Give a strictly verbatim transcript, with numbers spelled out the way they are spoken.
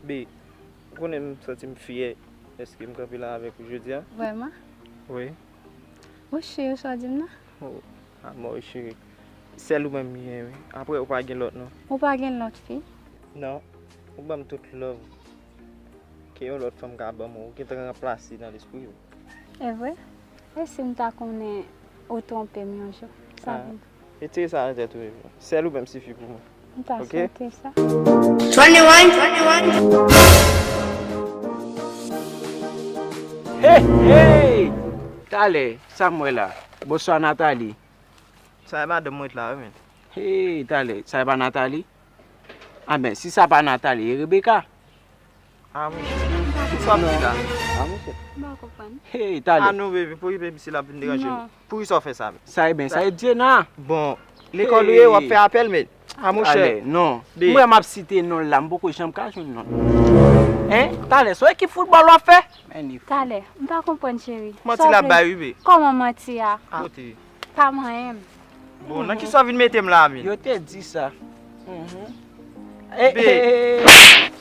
Be, ou konnen m santi m fyè dèske m kanpe la avèk ou jodi a. Vrèman? Wi. Mon cheri, sa w di m nan? Oh, amò cheri. Sèl ou menm m gen, wi. Apre, ou pa gen lòt, non? Ou pa gen lòt fi? Non. Ou ban m tout love ke yon lòt fanm ka ban m, ou gentan ranplase nan lespri w. E vre? E si m ta konnen ou twonpe m yon jou? Sa vin. Retire sa nan tèt ou, Evi. Sèl ou menm sifi pou mwen. M ta swete sa. Hey, hey! Talè, sa m wè la? Bonswa, Nathalie. Sa e madanm mwen la, wi, men. Hey, talè, sa e pa Nathalie? A ben, si sa pa Nathalie, e Rebecca. Ah, monchè. Kisa w ap di la? Ah, monchè. M pa konprann. Hey, talè. Ah, non, baby, pou ki baby si l ap vin deranje nou? Non. Poukisa w fè sa, men? Sa e ben, sa e Djena. Bon, lekòl ou ye, w ap fè apèl, men. Ah, monchè. Talè, non. M wè m ap site non l la, m poko janm ka jwenn non l. Hein? Talè, se ekip foutbòl w ap fè? Men ni fou. Talè, m pa konprann, cheri. Manti l ap bay, wi, be. Kòman manti a? Kote? Pa manyen m. Bon, nan kisa w vin mete m la, men? Yo te di sa. Mhm. Eh, be. Eh, eh, eh.